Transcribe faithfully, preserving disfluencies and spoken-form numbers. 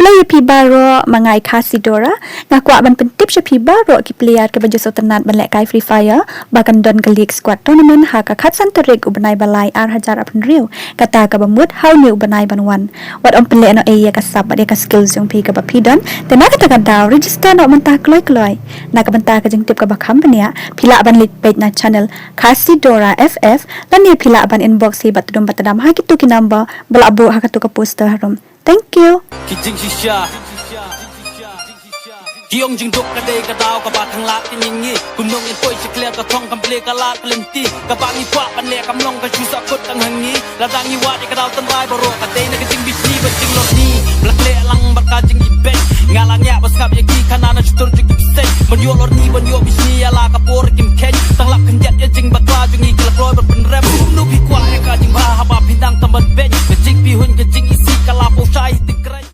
Ba ïa phi baroh, ma nga i Khasi Dora, nga kwah ban pyntip sha phi baroh ki player kiba ju sngewtynnat ban lehkai Free Fire, ba kan don ka League Squad Tournament ha ka khatsan tarik u bnai ba lai ar hajar arphew hynriew, kata kaba mut ha une u bnai ban wan. Wat ym pynlehnohei ïa ka sap bad ïa ka skills jong phi kaba phi don, te na kata ka daw register noh mynta kloi kloi. Na ka bynta ka jingtip kaba kham bniah, phi lah ban leit peit na channel Khasi Dora F F, lane phi lah ban inbox hi bad tudum bad tdam ha kito ki number ba la buh ha kato ka poster harum. Thank you. Ki jingshisha. Ki ong jingduk ka dei ka daw kaba khang lad ka ngi ngi. Kumno ngin poi sha kliar ka thong kam plie ka lad ka lynti. Kaba ngi kwah ban leh kam long ka shu sah kut tang ha ngi. Lada ngi wad ïa ka daw tynrai baroh ka dei na ka jingbishni bad jinglorni. Ba la khleh lang bad ka jingibeiñ. Nga la ngiah ba sngap ïa ki khana na shu tur jong ki bseiñ. Ban ïoh lorni ban ïoh bishni ïa la ka por kim kheiñ. Tang lap khyndiat ïa jingbakla jong ngi ki la kloi ban pynrem. Kumno phi kwah ïa ka jingbha haba phi dang tam ban beiñ. Ka jingpyrhuh ka jingisih ka la pynshai tyngkreiñ.